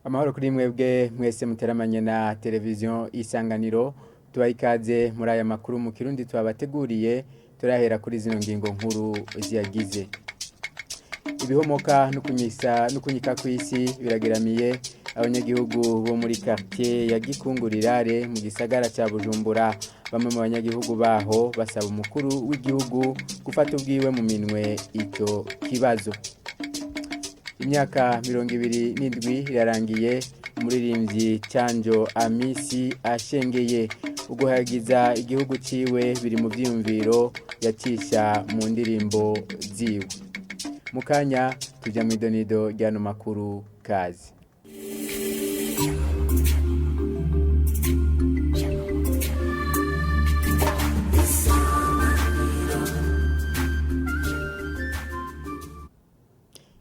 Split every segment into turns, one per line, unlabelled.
Amahoro kuri mwebwe mwese muteramanye na televiziyo Isanganiro. Tubaha ikaze muri aya makuru mu Kirundi tubabateguriye. Turahera kuri zino ngingo nkuru ziyagize: ibihomoka no kunyika kw'isi birageramiye abanyagihugu bo muri quartier ya Gikungurirare mu gisagara ca Bujumbura. Bamwe mu banyagihugu baho basaba umukuru w'igihugu gufata ubwiwe mu minwe ico kibazo. Imyaka 27 irarangiye umuririmbyi Canjo Amisi ashengeye. Uguhagiza igihugu ciwe biri mu vyiyumviro yacisha mu ndirimbo ziwe. Mukanya tuja mu idonido ryano makuru kazi.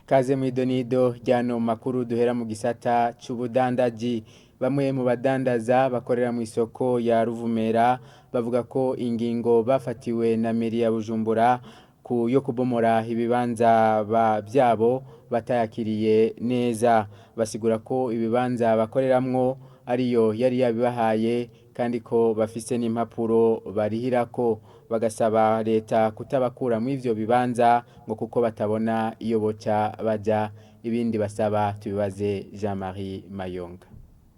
Kaze mu idonido ryano makuru. Duhera mu gisata c'ubudandaji. Bamwe mu badandaza bakorera mu isoko ya Ruvumera bavuga ko ingingo bafatiwe na meri ya Bujumbura ku yo kubomora ibibanza byabo batayakiriye neza. Basigura ko ibibanza bakoreramwo ariyo yari yabibahaye, kandi ko bafise n'impapuro barihirako. Bagasaba leta kutabakura mu ivyo bibanza ngo kuko batabona iyo boca baja. Ibindi basaba tubibaze Jean-Marie Mayonga.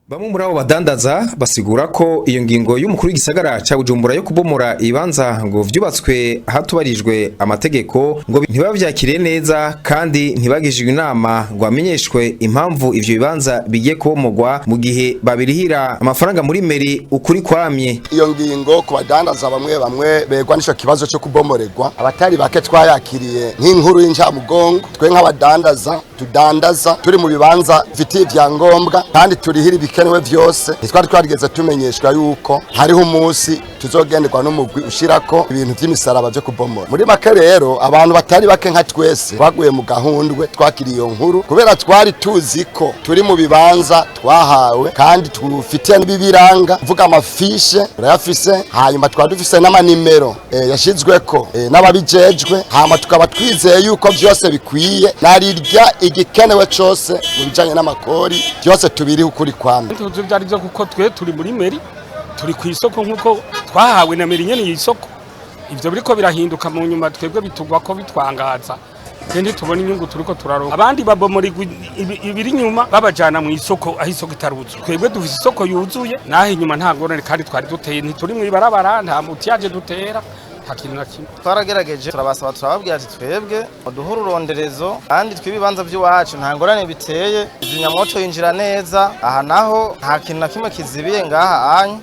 Bamwe muri abo badandaza basigura ko iyo ngingo y'umukuru w'igisagara ca Bujumbura yo kubomora ibibanza ngo vyubatswe hatubarijwe amategeko ngo ntibavyakiriye neza, kandi ntibagishijwe inama ngo bamenyeshwe impamvu ivyo bibanza bigiye kubomorwa mu gihe babirihira amafaranga muri meri ukuri kwamye.
Iyo ngingo ku badandaza bamwe bamwe begwa n'ico kibazo cyo kubomorerwa, abatari bake twayakiriye nk'inkuru y'incamugongo. Twe nk'abadandaza tudandaza turi mu bibanza bifitiye ivyangombwa kandi turihira ibikenewe vyose, ntitwari twarigeze tumenyeshwa yuko hariho umunsi tuzogenderwa n'umugwi ushirako ibintu vy'imisaraba vyo kubomora. Muri make rero, abantu batari bake nka twese twaguye mu gahundwe twakiriye iyo nkuru, kubera twari tuzi ko turi mu bibanza twahawe kandi tufitiye n'ibibiranga, mvuga amafishe turayafise, hanyuma twari dufise n'amanimero yashizweko n'ababijejwe, hama tukaba twizeye yuko vyose bikwiye, narirya igikenewe cose mu bijanye n'amakori byose tubiriho ukuri kwamye.
Tuzi ibyo ari byo, kuko twe turi muri meri, turi ku isoko nk'uko twahawe na meri nyene iyi soko. Ivyo biriko birahinduka mu nyuma, twebwe bitugwa ko bitwangaza. Twe ntitubona inyungu turiko turaronka. Abandi babomora ibiri inyuma babajana mu isoko aho isoko itaruzuye. Twebwe dufise isoko yuzuye, naho inyuma nta ngorane, kandi twari duteye, ntituri mw'ibarabara, nta mutiyaje dutera, nta kintu na kimwe.
Twaragerageje, turabasaba, turababwira ati twebwe duhe ururonderezo kandi tw'ibibanza by'iwacu, nta ngorane biteye, kizimyamoto yinjira neza aha, naho nta kintu na kimwe kizibiye ngaha anya,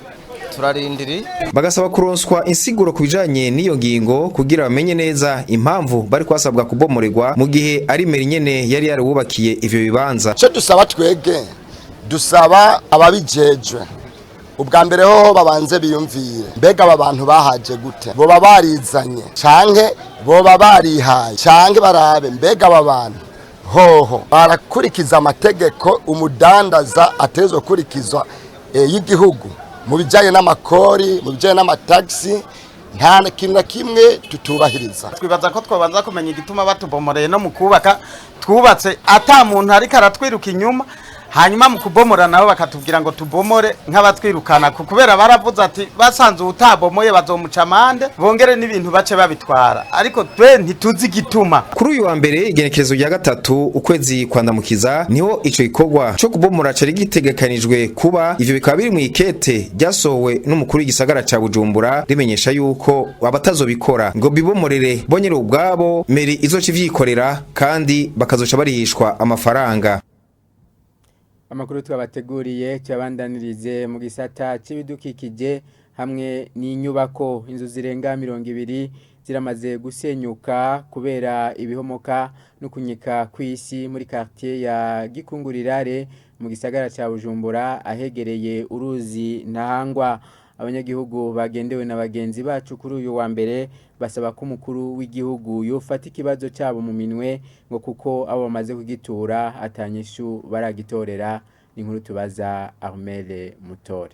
turarindiriye.
Bagasaba kuronswa insiguro ku bijanye n'iyo ngingo kugira bamenye neza impamvu bari kwasabwa kubomorerwa mu gihe ari meri nyene yari yarububakiye ivyo bibanza.
Icyo dusaba twege, dusaba ababijejwe ubwa mbere hoho babanze biyumvire: mbega aba bantu bahaje gute? Boba barizanye canke boba barihaye? Canke barabe mbega aba bantu hoho barakurikiza amategeko umudandaza atezwe gukurikizwa y'igihugu mu bijanye n'amakori, mu bijanye n'amatagisi? Nta kintu na kimwe tutubahiriza.
Twibaza ko twabanza kumenya igituma batubomoreye no mu kubaka twubatse ata muntu ariko aratwiruka inyuma, hanyuma mu kubomora nabo bakatubwira ngo tubomore nk'abatwirukana, kubera baravuze ati basanze utabomoye bazomuca amande, bongere n'ibintu bace babitwara, ariko twe ntituzi igituma.
Kuri uyu wa mbere, igenekerezo rya 3 ukwezi kwa Ndamukiza, niho ico gikorwa co kubomora cari gitegekanijwe kuba. Ivyo bikaba biri mu ikete ryasohowe n'umukuru w'igisagara ca Bujumbura rimenyesha yuko abatazobikora ngo bibomorere bonyene ubwabo, meri izoca ivyikorera kandi bakazoca barihishwa amafaranga.
Amakuru twabateguriye tuyabandanirize mu gisata c'ibidukikije hamwe n'inyubako. Inzu zirenga 20 ziramaze gusenyuka kubera ibihomoka no kunyika kw'isi muri quartier ya Gikungurirare mu gisagara ca Bujumbura, ahegereye uruzi Ntahangwa. Abanyagihugu bagendewe na bagenzi bacu kuri uyu wa mbere basaba ko umukuru w'igihugu yofata ikibazo cyabo mu minwe, ngo kuko abo bamaze kugitura atanyishu baragitorera. Ni inkuru tubaza Armele Mutore.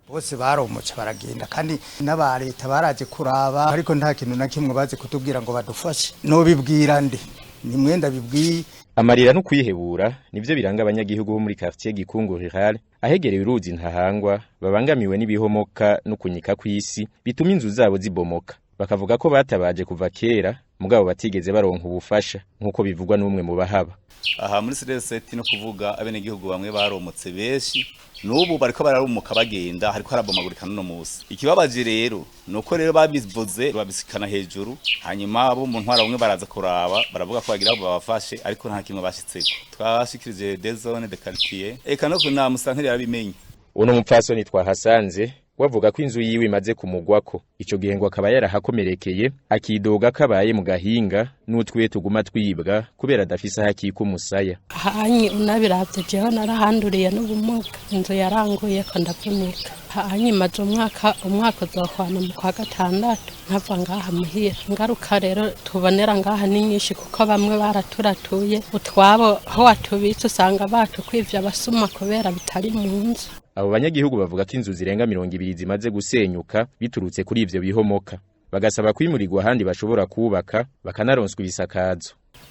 Bose baromoca baragenda, kandi n'aba leta baraje kuraba, ariko nta kintu na kimwe bazi kutubwira ngo badufashe. Nobibwira nde? Ni mwenda bibwiye.
Amarira no kwihebura nivyo biranga abanyagihugu bo muri quartier Gikungu Rural ahegereye uruzi Ntahangwa, babangamiwe n'ibihomoka no kunyika kw'isi bituma inzu zabo zibomoka. Bakavuga ko batabaje kuva kera, mugabo batigeze baronka ubufasha, nk'uko bivugwa n'umwe mu bahaba.
Aha muri Sireseti, no kuvuga abenegihugu bamwe baromotse, benshi n'ubu bariko bararumuka bagenda, hariko harabomagurika n'uno musi. Ikibabaje rero nuko rero babivuze babisikana hejuru, hanyuma abo mu ntwara bamwe baraza kuraba, baravuga ko bagira babafashe, ariko nta kimwe bashitseko. Twashikirije des zones de quartier, eka no kuna musanteri yarabimenye.
Uno mupfasoni twahasanze wavuga ko inzu yiwe imaze kumugwako, ico gihe ngo akaba yarahakomerekeye, akidoga kabaye mu gahinga n'utwiwe tuguma twibwa kubera adafise aho akika umusaya.
Hanyi unabiravye, jewe narahanduriye n'ubumuga, inzu yaranguye ko ndavunika. Hanyi maze umwaka, umwaka uzohwana mu kwa gatandatu nkava ngaha muhira. Ingaruka rero tubonera ngaha ni nyinshi, kuko bamwe baraturatuye utwabo, aho watubitse usanga batukwivye abasuma kubera bitari mu nzu.
Abo banyagihugu bavuga ko inzu zirenga 20 zimaze gusenyuka biturutse kuri ivyo bihomoka, bagasaba kwimurirwa ahandi bashobora kubaka, bakanaronswa ibisakazo.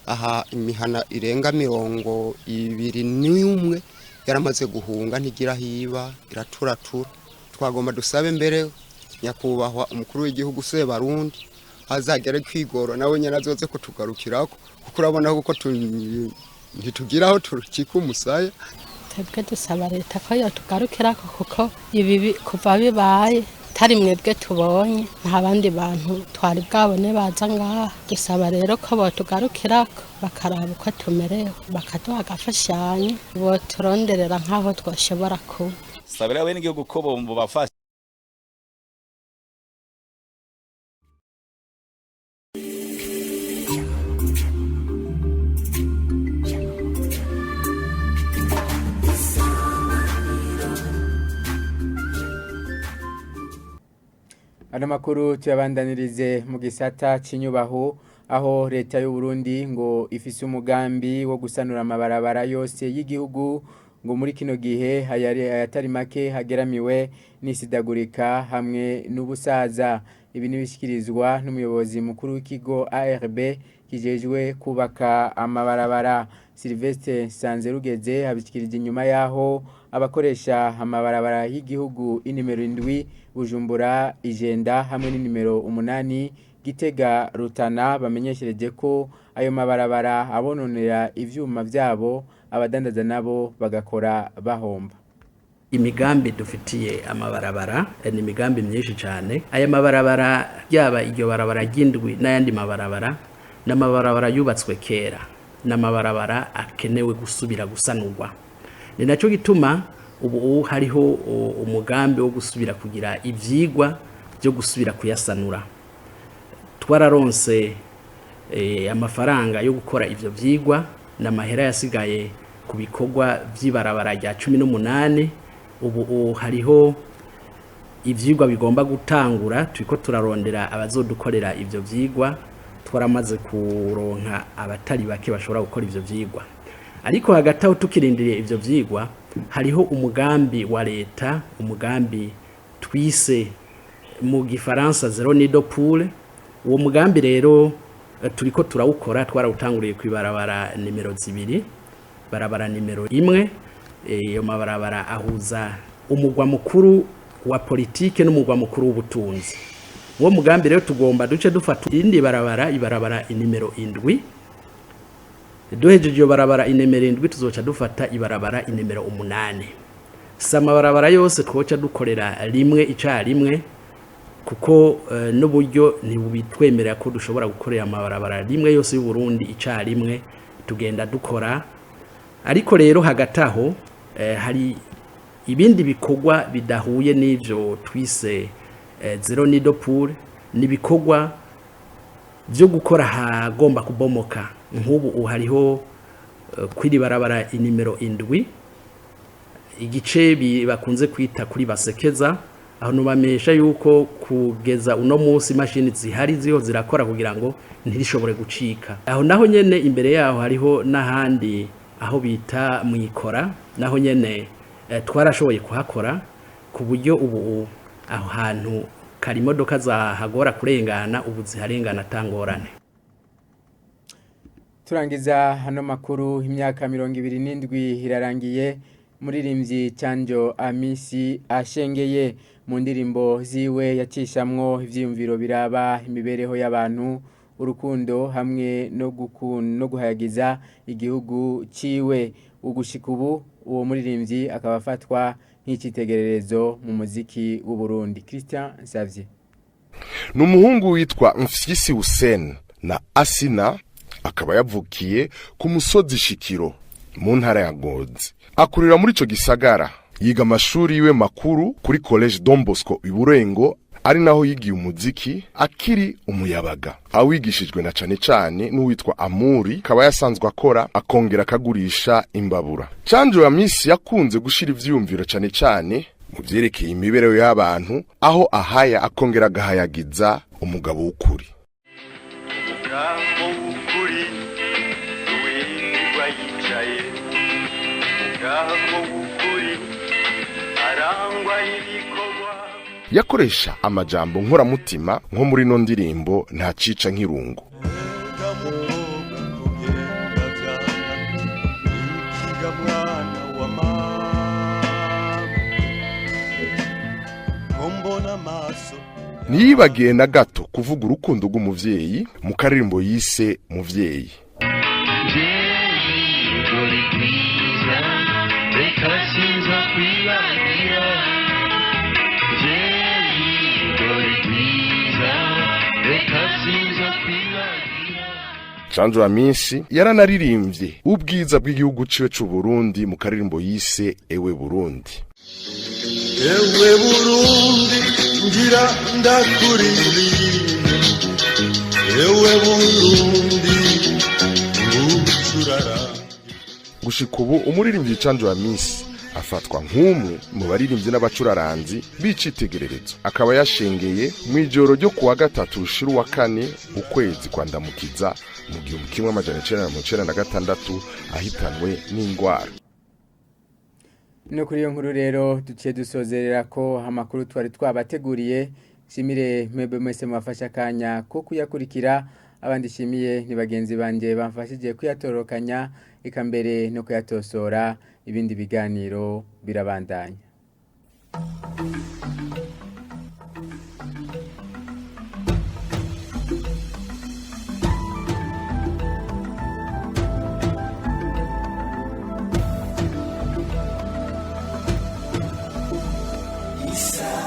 Aha imihana irenga 21 yaramaze guhunga, ntigira hiba, iraturatura. Twagomba dusabe mbere nyakubahwa umukuru w'igihugu Sebarundi azagere kwigora, nawe nyene azoze kutugarukirako, kuko urabona kuko ntitugiraho turukika umusaya.
Twebwe dusaba leta ko yotugarukirako, kuko ibi kuva bibaye tari mwebwe tubonye, nta bandi bantu twari bwabone baza ngaha. Dusaba rero ko botugarukirako, bakaraba uko tumerewe, bakaduha agafashanyo, boturonderera nk'aho twoshobora kuba.
Sabira abenegihugu ko bobafasha.
Ano makuru tuyabandanirize mu gisata c'inyubaho, aho leta y'u Burundi ngo ifise umugambi wo gusanura amabarabara yose y'igihugu. Ngo muri kino gihe hayari ayatari make hageramiwe n'isidagurika hamwe n'ubusaza. Ibi nibishikirizwa n'umuyobozi mukuru w'ikigo ARB kijejwe kubaka amabarabara, Sylvestre Sanzerugeze. Abishikirije inyuma yaho abakoresha amabarabara y'igihugu inimero 7 Bujumbura Ijenda hamwe n'inimero 8 Gitega Rutana bamenyeshereje ko ayo mabarabara abononera ivyuma vyabo, abadandaza nabo bagakora bahomba.
Imigambi dufitiye amabarabara ni imigambi myinshi cyane. Aya mabarabara, yaba iryo barabara ry'indwi n'ayandi mabarabara, n'amabarabara yubatswe kera, n'amabarabara akenewe gusubira gusanurwa. Ni nacyo gituma ubu hariho umugambi wo gusubira kugira ivyigwa byo gusubira kuyasanura. Twararonse amafaranga yo gukora ivyo vyigwa n'amahera yasigaye ku bikorwa vy'ibarabara rya 18. Ubu hariho ivyigwa bigomba gutangura, turiko turarondera abazodukorera ivyo vyigwa. Twaramaze kuronka abatari bake bashobora gukora ivyo vyigwa, ariko hagati aho tukirindiriye ivyo vyigwa, hariho umugambi wa leta, umugambi twise mu gifaransa zéro nid de poule. Uwo mugambi rero turiko turawukora, twarawutanguriye kw'ibarabara nimero 2, barabara nimero 1. Iyo mabarabara ahuza umugwa mukuru wa politike n'umugwa mukuru w'ubutunzi. Uwo mugambi rero tugomba duce dufata irindi barabara, ibarabara inimero 7. Duhejeje iyo barabara inimero 7, tuzoca dufata ibarabara inimero 8. Si amabarabara yose twoca dukorera rimwe icarimwe, kuko n'uburyo ntibubitwemerera ko dushobora gukorera amabarabara rimwe yose y'u Burundi icarimwe. Tugenda dukora, ariko rero hagati aho hari ibindi bikorwa bidahuye n'ivyo twise zéro nid de poule, ni ibikorwa byo gukora hagomba kubomoka. Nk'ubu hariho kwiri barabara inimero 7, igice bakunze kwita kuri Basekeza. Aho nubamesha yuko kugeza uno munsi imashini zihari ziriho zirakora kugira ngo ntirishobore gucika. Aho naho nyene imbere yaho hariho n'ahandi aho bita mwikora, naho nyene twarashoboye kuhakora ku buryo ubu aho hantu kari imodoka zahagora kurengana, ubu ziharengana atangorane.
Turangiza hano makuru imyaka 27 irarangiye muririmbyi Canjo Amisi ashengeye mu ndirimbo ziwe yacishamwo ivyiyumviro biraba imibereho y'abantu urukundo hamwe no no guhayagiza igihugu ciwe ugushika ubu uwo muririmbyi akaba afatwa nk'icitegererezo mu muziki w'u Burundi. Christian Xavier
ni umuhungu witwa Mfyisi Hussein na Asina akaba yavukiye ku musozi Shikiro mu ntara ya Ngozi akurira muri ico gisagara yiga amashuri yiwe makuru kuri Collège Don Bosco Iburengo ari naho yigiye umuziki akiri umuyabaga awigishijwe na cane cane n'uwitwa Amuri akaba yasanzwe akora akongera akagurisha imbabura. Canjo ya Misi yakunze gushira ivyiyumviro cane cane mu vyerekeye imibereho y'abantu aho ahaya akongera agahayagiza umugabo w'ukuri.
Umugabo w'ukuri wirirwa yicaye, umugabo w'ukuri arangwa n'ibikorwa.
Yakoresha amajambo nkoramutima nko muri no ndirimbo ntacica nk'irungu.
Ikiga mwana wa mama ngo mbona amaso.
Ntiyibagiye na gato kuvuga urukundo rw'umuvyeyi mu karirimbo yise muvyeyi.
Reka sinza kwibagira jewe rwiza, reka sinza kwibagira.
Canjo wa Minsi yaranaririmbye ubwiza bw'igihugu ciwe c'u Burundi mu karirimbo yise Ewe Burundi.
Ewe Burundi ngira ndakuririmbe, ewe Burundi ucurara.
Gushika ubu umuririmbyi Canjo wa Minsi afatwa nk'umwe mu baririmbyi n'abacuraranzi b'icitegererezo akaba yashengeye mu ijoro ryo kuwa gatatu rushira uwa kane ukwezi kwa Ndamukiza mu 1996 ahitanwe n'ingwara.
No kuri iyo nkuru rero duciye dusozerera ko amakuru twari twabateguriye. Shimire mwebwe mwese mwafashe akanya ko kuyakurikira, abandi shimiye ni bagenzi banje bamfashije kuyatorokanya eka mbere no kuyatosora. Ibindi biganiro birabandanya.
Isa.